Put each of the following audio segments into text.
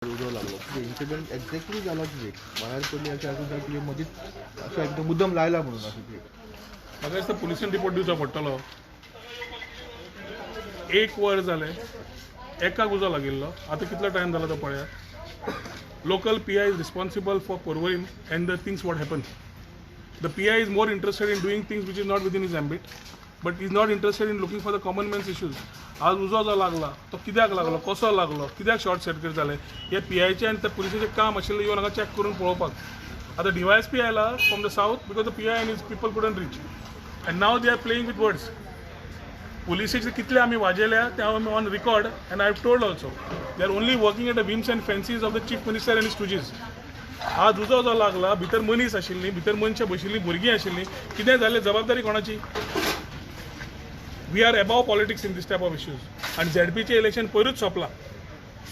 उजो लागलो. Incident exactly जाला कितें, वायर पडली अशें आसूं जाय कितें, मदींच अशें एकदम मुद्दम लायला म्हणून अशें कितें. म्हाका दिसता पुलिसान रिपोर्ट दिवचो पडटलो. एक वर जालें एकाक उजो लागिल्लो. आतां कितलो टायम जाला तो पळयात. Local PI is responsible for Porvorim and the things what happen. The PI is more interested in doing things which is not within his ambit, but is not interested in looking for the common man's issues. आज उजो जो लागला तो कित्याक लागलो, कसो लागलो, कित्याक शॉर्ट सर्कीट जालें, हे पीआयचें आनी त्या पुलिसाचें काम आशिल्लें येवन हांगा चॅक करून पळोवपाक. आतां डीवायएसपी आयला from the south because the PI and his people couldn't reach, and now they are playing with words. पुलिसेचे कितले आमी वाजयल्या ते आमी on record, and I have told also, they are only working at the whims and fancies of the chief minister and his stooges. आज उजो जो लागला, भितर मनीस आशिल्ली, भितर मनशां बशिल्लीं, भुरगीं आशिल्लीं. कितें जालें, जबाबदारी कोणाची? We are above politics in this type of issues. आनी झेडपीचें इलेक्शन पयरूच सोंपलां.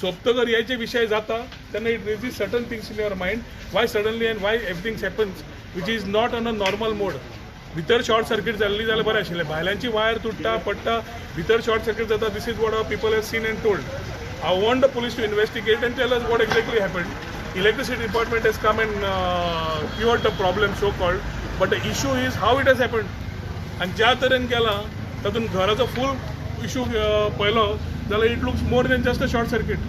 सोंपतकर हे जे विशय जाता तेन्ना it raises certain things in your mind, why suddenly and why everything happens which is not on a normal mode. भितर शॉर्ट सर्कीट जाल्ली जाल्यार बरें आशिल्लें. भायल्यांची वायर तुट्टा पडटा, भितर शॉर्ट सर्कीट जाता. This is what our people have seen and told. I want the police to investigate and tell us what exactly happened. Electricity department has come and cured the problem, so called, but the issue is how it has happened. आनी ज्या तरेन केलां तातूंत घराचो फूल issue पळयलो जाल्यार it looks more than just a short circuit.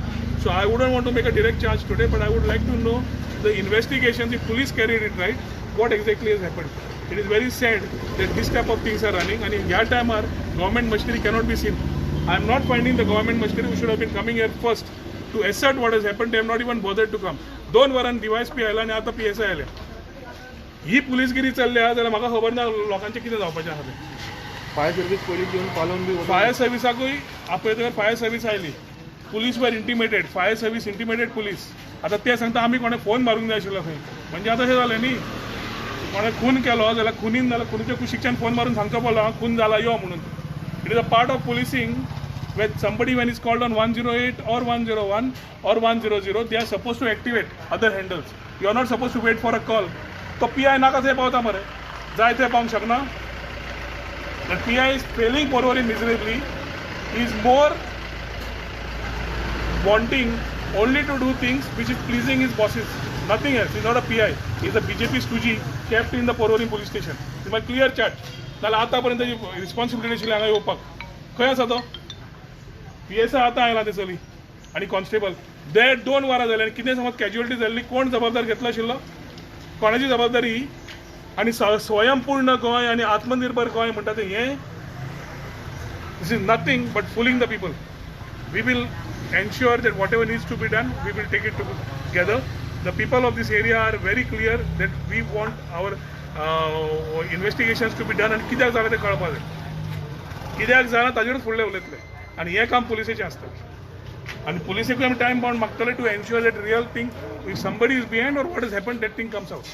So I wouldn't want to make a direct charge today, but I would like to know the investigation, the police carried it right, what exactly has happened. It is very sad that this type of things are running आनी ह्या टायमार government machinery cannot be seen. I am not finding the government machinery who should have been coming here first to assert what has happened. They have not even bothered to come. दोन वरां DySP आयला आनी आतां PSI आयले. ही पुलीसगिरी चल्ल्या जाल्यार म्हाका खबर ना लोकांचें कितें जावपाचें आसा तें. फायर सर्वीस पयलीं येवन पालोवन बी फायर सर्विसाकूय आपयतकर फायर सर्वीस आयली. Police were intimated, fire service intimated police. आतां ते सांगता आमी कोणें फोन मारूंक जाय आशिल्लो खंय. म्हणजे आतां अशें जालें न्ही, कोणें खून केलो जाल्यार खुनीन जाल्यार खुनीच्या कुशीकच्यान फोन मारून सांगचो पडलो, हांव खून जाला, यो म्हणून. It is a part of policing when somebody, when is called on 108 or 101 or 100, they are supposed to activate other handles. You are not supposed to wait for a call. तो PI नाका थंय पावता मरे, जाय थंय पावंक शकना. The PI is failing Porvorim miserably. He is more wanting only to do things which is pleasing his bosses, nothing else. He's not a PI. He's a BJP stooge kept in the Porvorim police station. It's my clear charge. नाल्यार आतां पर्यंत ताजी responsibility आशिल्ली हांगा येवपाक. खंय आसा तो पीएसआय? आतां आयला ते चली आनी कॉन्स्टेबल देड दोन वरां जालीं आनी कितें समज कॅज्युअलिटी जाल्ली, कोण जबाबदार घेतलो आशिल्लो? कोणाची जबाबदारी ही? आनी स्वयंपूर्ण गोंय आनी आत्मनिर्भर गोंय म्हणटा तें हें, this is nothing but fooling the people. We will ensure that whatever needs to be done, we will take it together. The people of this area are very clear that we want our investigations to be done आनी कित्याक जालें तें कळपा जाय. कित्याक जालां ताजेरूच फुडलें उलयतले आनी हें काम पुलिसेचें आसतलें आनी पुलिसेकूय आमी टायम बाउंड मागतले to ensure that real thing, if somebody is behind or what is happen, that thing comes out.